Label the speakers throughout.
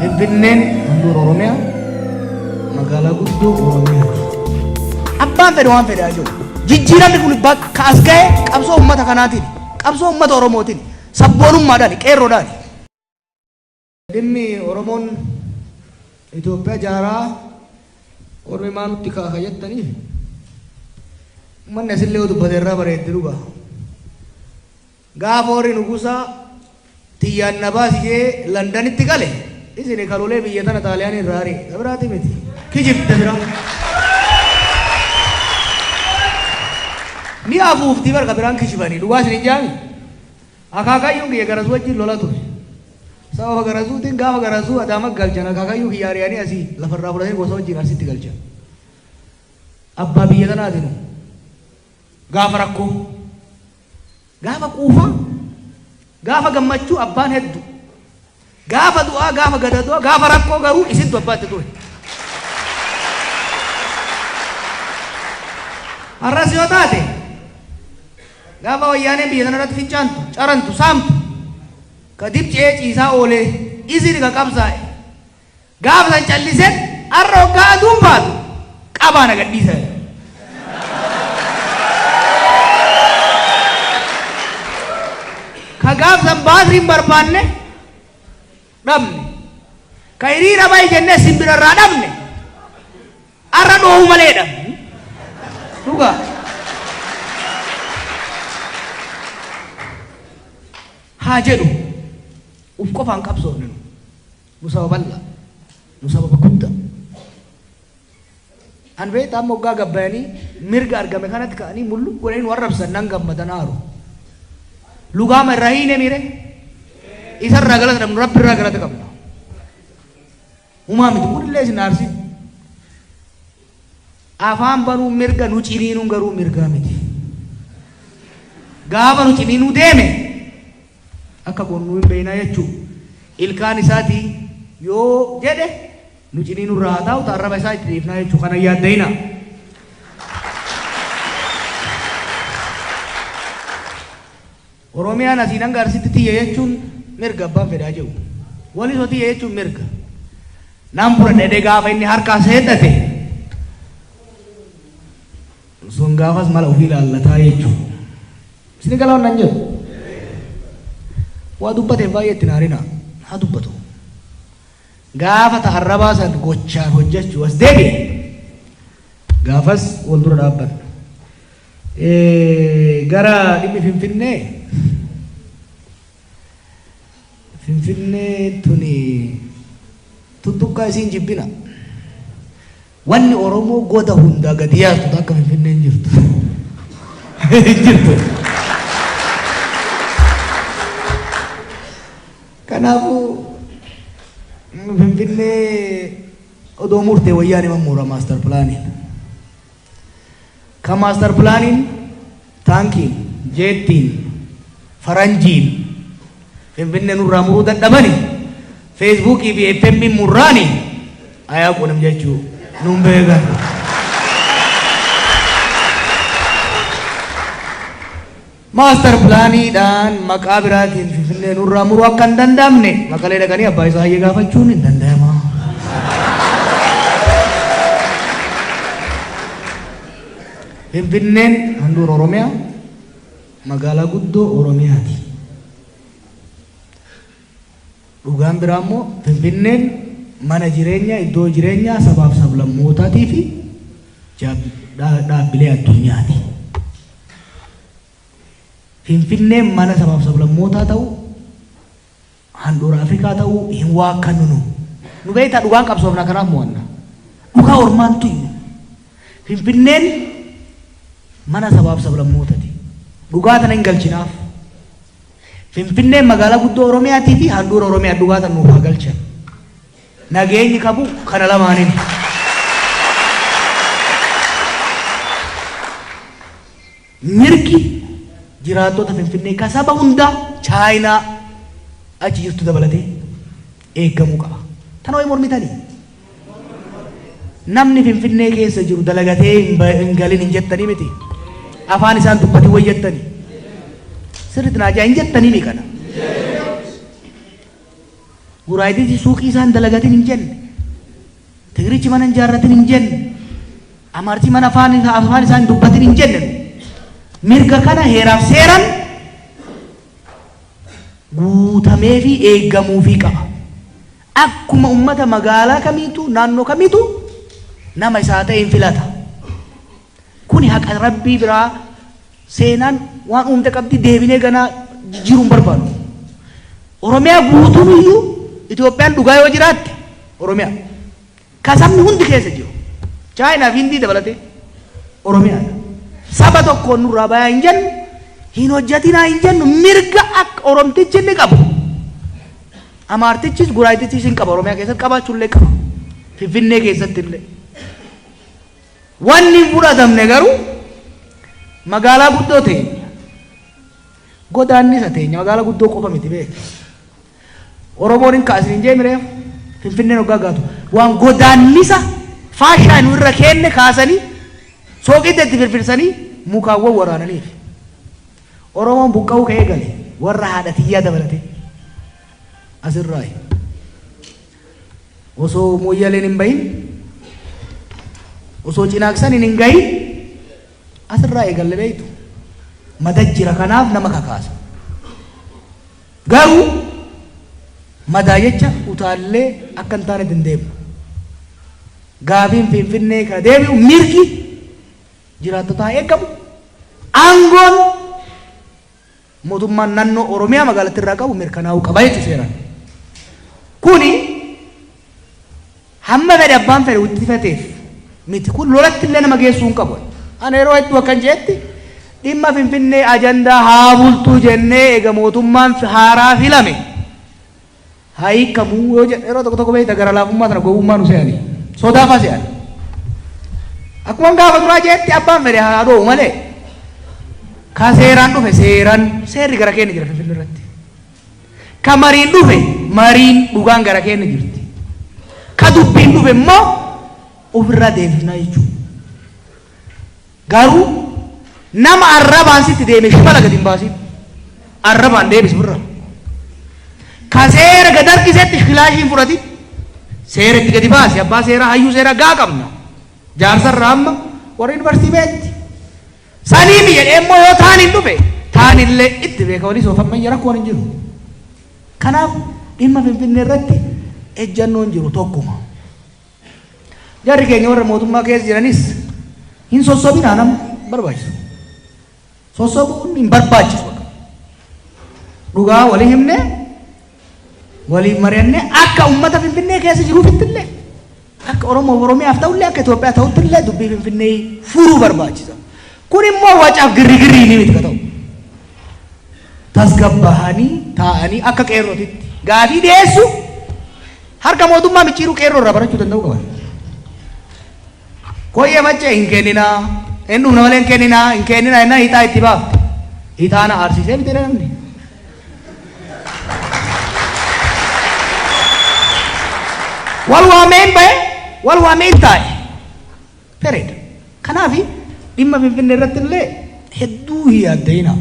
Speaker 1: Finfinneen handhuura Oromiyaa, magaalaa guddoo Oromiyaati. Abbaan fedhe waan fedhe haa jedhu. Jijjiiramni kun bakka as gahe qabsoo uummata kanaatiin, qabsoo uummata Oromootiin, sabboonummaadhaan, qeerroodhaan. Dhimmi Oromoon Itoophiyaa jaaraa ormi maa nutti kaaka jettaniif uummanni asillee yoo dubbate irraa bareeddi dhugaa. Gaafa warri nugusaa tiyyaan na baasi jee Londonitti gale isini ka lolee biyya tana Xaaliyaanii irraa ari'e ka biraati miti. Kijibde bira. Ni afuufti bar ka biraan kijibanii dhugaa isin hin jaami. Akaakayyuun kiyya Garasuu wajjin lola ture. Sababa Garasuutiin gaafa Garasuu Adaama galchan akaakayyuu kiyya ari'anii asii lafarraa fudhatanii gosa wajjin Arsitti galchan. Abbaa biyya tanaati nu. Gaafa rakkoo. Gaafa quufaa, gaafa gammachuu abbaan heddu. Gaafa du'aa, gaafa gadadoo, gaafa rakkoo garuu isintu abbaa itti ture. Har'as yoo taate gaafa wayyaaneen biyya sana irratti fincaantu, carantu, saamtu, ka dibce'ee ciisaa oolee isin ka qabsaa'e Gaafa san calliseen har'a hoggaa aduun baatu qabaa na gadhiisa jedhe. Ka gaaf san baatrii hin barbaanne dhabne. Ka hiriira bahi jennee simbira irraa dhabne har'a dhoohu maleedha. Dhugaa. Haa jedhu uf qofaan qabsoofne nu. Nu saba bal'aa. Nu sababa guddaa. An beektaa amma hoggaa gabbayanii mirga argame kanatti ka'anii mullu godhanii nu arrabsan nan gammada naaru. Lugaama irraa hiine miire. Isa irraa galata dhabnu rabbi irraa galata qabna. Humaa miti kunillee isin aarsin. Afaan banuun mirga nu ciniinuun garuu mirgaa miti. Gaafa nu ciniinuu deeme Akka goonu hin beeynaa jechuu. Ilkaan isaatii yoo jedhe nu ciniinuu irraa haa taa'u ta arraba isaa itti dhiifnaa jechuu kana hin yaadda'inaa. Oromiyaan asiin hanga Arsitti tiyya jechuun mirga abbaan fedhaa jedhu. Walisoo tiyya jechuun mirga. Nan fudhadha jedhee gaafa inni harkaa seexate sun gaafas mala ofii ilaallataa jechuudha. Isin galaa nan jedhu. Waa dubbateef baay'ee itti hin aarinaa. Haa dubbatu. Gaafa ta arrabaa san gochaan hojjechuu as deebi'e gaafas wal dura dhaabbanna. Gara dhimmi Finfinnee Finfinnee tuni tuttuqqaa isiin jibbina. Wanni Oromoo goda hundaa gadi yaastu takka Finfinnee hin jirtu. Hin jirtu. Kanaafuu Finfinnee odoo murtee wayyaanee mammuura maastar pilaaniin. Ka maastar pilaaniin taankiin, jeettiin, faranjiin Finfinnee nurraa muruu dadhabani Feesbuukii fi FM'n murraani ayaa qunim jechuu nun beekan. Maastar pilaaniidhaan maqaa biraatiin Finfinnee nurraa muruu akka hin danda'amne Maqalee dhaqanii abbaa isaa hayyee gaafachuun hin danda'ama. Finfinneen handhuura Oromiyaa, magaalaa guddoo Oromiyaati. Dhugaan biraa immoo Finfinneen mana jireenyaa, iddoo jireenyaa sabaaf sablammootaatii fi dhaabbilee addunyaati. Finfinneen mana sabaaf sablammootaa ta'uu, handhuura Afrikaa ta'uu hin waakkannu nu. Nu beektaa dhugaan qabsoofna kanaaf mo'anna. Dhugaa ormaan tuynu. Finfinneen mana sabaaf sablammootati. Dhugaa tana hin galchinaaf. Finfinneen magaalaa guddoo Oromiyaatii fi handhuura Oromiyaa dhugaa tana nuuf haa galchan. Nageenyi qabu kana lamaaniin. Mirgi jiraattota Finfinnee ka saba hundaa Chaayinaa achi jirtu dabalatee eeggamuu qaba. Tana wayi mormitanii? Namni Finfinnee keessa jiru dalagatee hin galin hin jettanii miti. Afaan isaan dubbatin wayi jettanii. Sirriitti naa jaa hin jettanii mi kana? Guraayitichi suuqii isaan dalagatin hin jenne. Tigirichi mana hin jaarratin hin jenne. Amaartii mana afaan isaan dubbatin hin jenne. Mirga kana heeraaf seeran guutamee fi eeggamuufii qaba. Akkuma ummata magaalaa kamiitu, naannoo kamiitu nama isaa ta'e hin filata. Kuni haqa Rabbii biraa, seenaan waan uumte qabdi, deebinee ganaa jijjiiruu hin barbaadu. Oromiyaa guutuun iyyuu, Itoophiyaan dhugaa yoo jiraatte Oromiyaa. Ka sabni hundi keessa jiru. Chaayinaa fi Hindii dabalatee Oromiyaadha. Saba tokkoon nurraa bayaa hin jennu, hin hojjetinaa hin jennu, mirga akka Oromtichi inni qabu. Amaartichis Guraayitichis hin qaba, Oromiyaa keessatti qabaachuullee qaba. Finfinnee keessatti illee. Wanni hin fudhatamne garuu magaalaa guddoo teenya. Godaannisa teenya, magaalaa guddoo qofa miti beeki. Oromoon hin kaasin hin jeemire. Finfinneen hoggaa gaatu waan godaannisa faashaa nu irra keenne kaasanii sooqidda itti firfirsanii mukaawwan waraananiif. Oromoon buqqa'uu ka'ee gale, warra haadha tiyyaa dabalatee asirraayi. Osoo Mooyyaleen hin bahin, osoo Cinaaqsan hin gahin asirraa eegalle beektu. Mada jira, kanaaf nama kakaasa. Garuu madaa jecha utaallee akka hin taane hin deemnu. Gaafiin Finfinnee ka deebi'u, mirgi jiraattotaa eegamu, aangoon mootummaan naannoo Oromiyaa magaalattii irraa qabu mirkanaa'uu qaba jechuudha seeraan. Kuni hamma fedhe abbaan fedhe wixxifateef miti. Kun lolatti illee nama geessuu hin qabu. Ana yeroo hedduu akkan jeetti, dhimma Finfinnee ajandaa haa bultuu jennee eega mootummaan haaraa filame haa hiikamuu yoo jedhe, yeroo tokko tokko beekta, gara laafummaa sana gowwummaa nu se'anii sodaafaa se'an. Akkuma gaafa duraa jeetti, abbaan fedhe haa dho'u malee, ka seeraan dhufe seeraan, seerri gara keenya jira Finfinnee irratti. Ka mariin dhufe mariin, dhugaan gara keenya jirti. Ka dubbiin dhufe immoo ofirraa deebifnaa jechuudha. Garuu nama arrabaan sitti deeme shimala gadi hin baasin. Arrabaan deebisi ofirraa. Ka seera gad harkisetti kilaashii hin fudhatin. Seera itti gadi baasi, abbaa seeraa, hayyuu seeraa gaa qabna. Jaarsarraa amma warra yuunivarsiitii beetti. Sanii biyya immoo yoo taan hin dhufe, taan illee itti beeka, walii soofammayya rakkoon hin jiru. Kanaaf dhimma Finfinnee irratti ejjannoon jiru tokkuma. Jarri keenya warra mootummaa keessa jiranis hin sossobinaa, nama barbaachisu. Sossobuun hin barbaachisu. Dhugaa walii himnee, waliin mari'annee, akka uummata Finfinnee keessa jiruufitti illee, akka Oromoo Oromiyaaf ta'ullee, akka Itoophiyaa ta'utti illee dubbii Finfinnee furuu barbaachisa. Kun immoo wacaaf girrigirrii ni miti ka ta'u. Tasgabbahanii taa'anii akka qeerrootitti gaafii dhiyeessu, harka mootummaa micciiruu qeerroo irraa barachuu danda'uu qaban. Koyyee Maccee hin kenninaa, hin dhumna malee hin kenninaa, hin kenninaa jennaan hixaa itti baafte. Hixaana aarsiisee miti namni. Wal waamee hin bahe, wal waamee hin taa'e. Period. Kanaaf dhimma Finfinnee irratti illee hedduu hin yaadda'ina.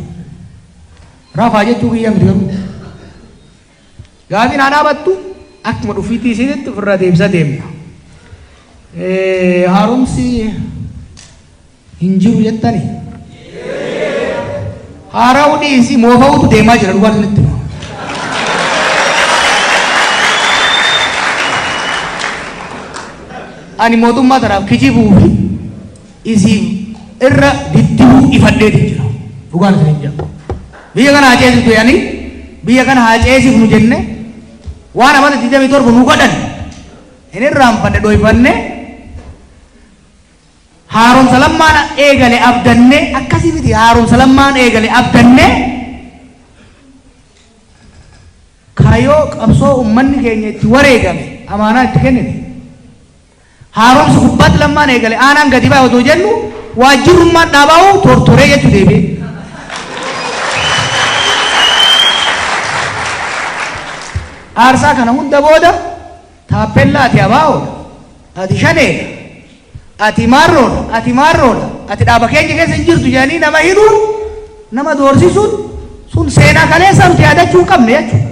Speaker 1: Rafaa jechuu kiyya miti garuu. Gaafiin haa dhaabattu, akkuma dhufiitii isiitti ofirraa deebisaa deemna. Haaromsi hin jiru jettani. Haara'uu dhiisii moofa'uutu deemaa jira, dhugaa isinitti hima. Ani mootummaa tanaaf kijibuu fi isiif irra diddibuu ifadheetiin jira. Dhugaan isin jira. Biyya kana haa ceesiftu jedhanii, biyya kana haa ceesifnu jenne, waan amata 27 nu godhan hin irraanfanne, dhoyfanne, haaromsa Lammaan eegale abdanne, akkasii miti, haaromsa Lammaan eegale abdanne, kaayyoo qabsoo ummanni keenya itti wareegame amaanaa itti kennine. Haaromsa gubbaatti Lammaan eegale aanaan gadi ba'e otoo jennu, waajjirrummaan dhaabaa'u tortoree jechuu deebi'e. Aarsaa kana hunda booda taappellaa ati ABOdha, ati Shaneedha, ati maarroodha, ati maarroodha, ati dhaaba keenya keessa hin jirtu jedhanii nama hidhuun, nama doorsisuun sun seenaa kaleessaa nuti yaadachuu hin qabne jechuudha.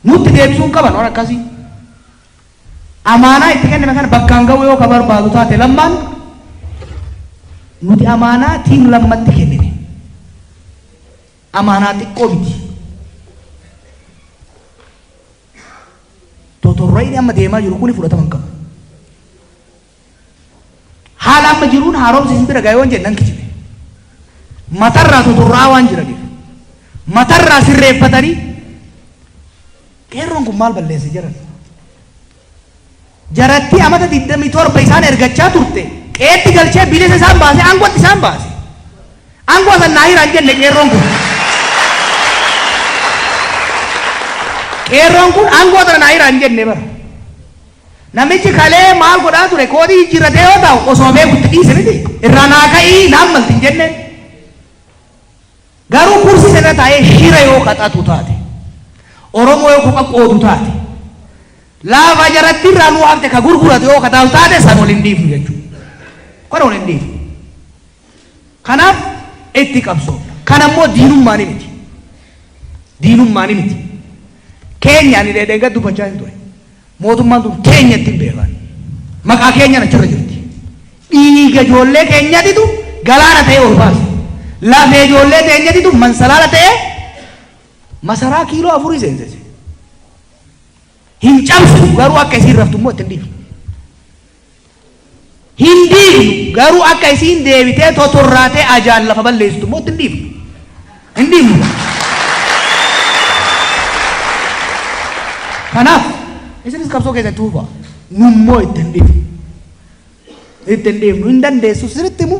Speaker 1: Nutti deebisuu hin qaban waan akkasii. Amaanaa itti kenname kana bakkaan ga'uu yoo ka barbaadu taate Lammaan, nuti amaanaa team Lammatti kennine. Amaanaa xiqqoo miti. Totorra'ini amma deemaa jiru kuni fudhatama hin qabu. Haala amma jiruun haaromsi isin bira ga'a yoon jedhe nan kijibe. Matarraa totorra'aa waan jiraniif. Matarraa sirreeffatanii qeerroon kun maal balleesse jedhan. Jarattii amata 27 isaan ergachaa turte qeetti galchee bilisa isaan baase, aangootti isaan baase. Aangoo san naa hiraan jenne qeerroon kun. Qeerroon kun aangoo tana naa hiraan jenne bara. Namichi kalee maal godhaa ture, kootii jijjiirratee yoo ta'u osoo beeku itti dhiise miti. Irraa naa ka'ii naan malti hin jenneen. Garuu kursii sana taa'ee shira yoo qaxatu taate, Oromoo yoo qoqqoodu taate, lafa jaratti irraa nuu hafte ka gurguratu yoo kataa'u taate, san ol hin dhiifnu jechuudha. Kana ol hin dhiifnu. Kanaaf itti qabsoofna. Kana immoo diinummaani miti. Diinummaani miti. Keenya ani dheedhee dubbachaa hin ture. Mootummaan tun keenya ittiin beekan. Maqaa keenyaan achirra jirti. Dhiiga ijoollee keenyatitu galaana ta'ee ol baase. Lafee ijoollee teenyatitu mansalaala ta'ee masaraa kiiloo afurii seensise. Hin cabsinu, garuu akka isiin raftu immoo ittiin dhiifnu. Hin diignu, garuu akka isiin deebitee totorraatee ajaan lafa balleessitu immoo ittiin dhiifnu. Hin dhiifnu. Kanaaf isinis qabsoo keessatti fufaa. Nummoo ittiin dhiifnu. Ittiin dhiifnu hin dandeessu sirriitti himu.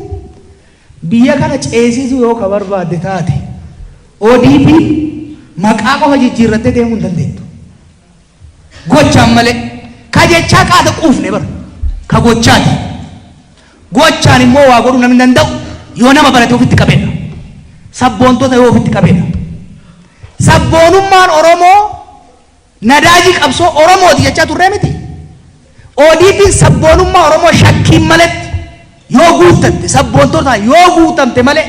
Speaker 1: Biyya kana ceesisuu yoo ka barbaadde taate, ODP maqaa qofa jijjiirrattee deemuu hin dandeettu. Gochaan malee. Ka jechaa qaata quufne bara. Ka gochaati. Gochaan immoo waa godhuu namni danda'u yoo nama barate ofitti qabedha. Sabboontota yoo ofitti qabedha. Sabboonummaan Oromoo nadaajii qabsoo Oromooti jechaa turree miti. ODP'n sabboonummaa Oromoo shakkiin maletti yoo guuttatte, sabboontotaan yoo guutamte malee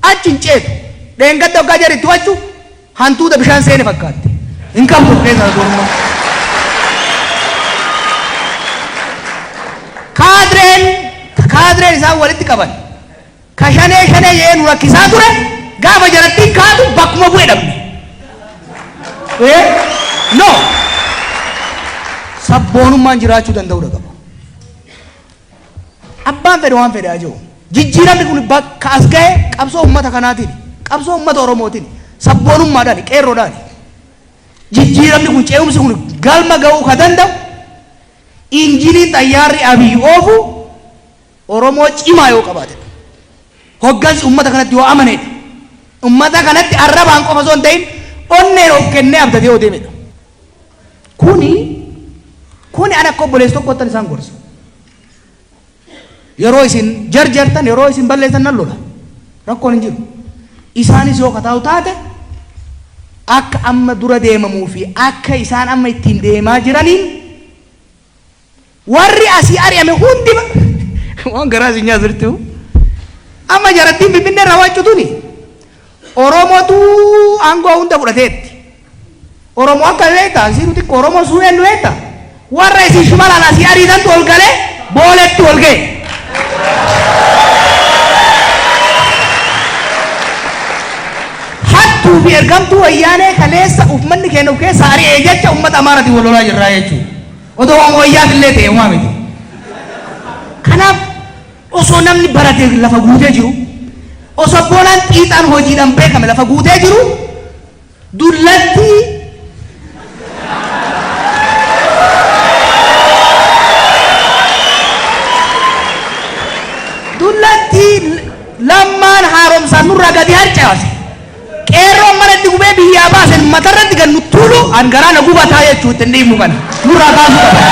Speaker 1: achi hin ceetu. Dheengadda hoggaa jarri itti wacu hantuuta bishaan seene fakkaatti. Hin qabdu of keessaa sabboonummaa. Kaadreen isaan walitti qaban ka shanee shanee jedhee nu rakkisaa ture, gaafa jarattiin kaatu bakkuma bu'e dhabne. No. Sabboonummaan jiraachuu danda'uu qaba. Abbaan fedhe waan fedhe haa jiru. Jijjiiramni kun bakka as gahe qabsoo uummata kanaatiin, qabsoo uummata Oromootiin, sabboonummaadhaan, qeerroodhaan. Jijjiiramni kun, ce'umsi kun galma ga'uu ka danda'u injiniin xayyaarri Abiy oofu Oromoo cimaa yoo qabaatedha. Hoggansi uummata kanatti yoo amanedha. Uummata kanatti arrabaan qofa osoo hin ta'in onneen of kennee abdatee yoo deemedha. Kuni ani akka obboleessa tokkottan isaan gorsa. Yeroo isin jarjartan, yeroo isin balleessan nan lola. Rakkoon hin jiru. Isaanis yoo kataa'u taate, akka amma dura deemamuu fi akka isaan amma ittiin deemaa jiraniin warri asii ari'ame hundi waan garaa isin nyaasirtu. Amma jarattiin Finfinnee irraa waaccu tuni Oromotu aangoo hunda fudhateetti. Oromoo akka beektaa isiin xiqqoo Oromoo suuneen nu beektaa, warra isin shimalaan asii ariitantu ol galee Booletti ol ga'e. Hattuu fi ergamtuu Wayyaanee kaleessa uummanni keenya of keessaa ari'ee jecha uummata Amaaraatiin wal lolaa jirraa jechuudha. Otoo waan wayyaaf illee ta'e homaa miti. Kanaaf osoo namni barate lafa guutee jiru, osoo boonaan xiixaan hojiidhaan beekame lafa guutee jiru, dullatti dullatti Lammaan haaromsaan nurraa gadi harcaase. Qeerroon mana itti gubee biyyaa baase matarratti gad nu tuulu an garaa na gubataa jechuu ittiin dhiibnu kana nurraa kaasuu qaba.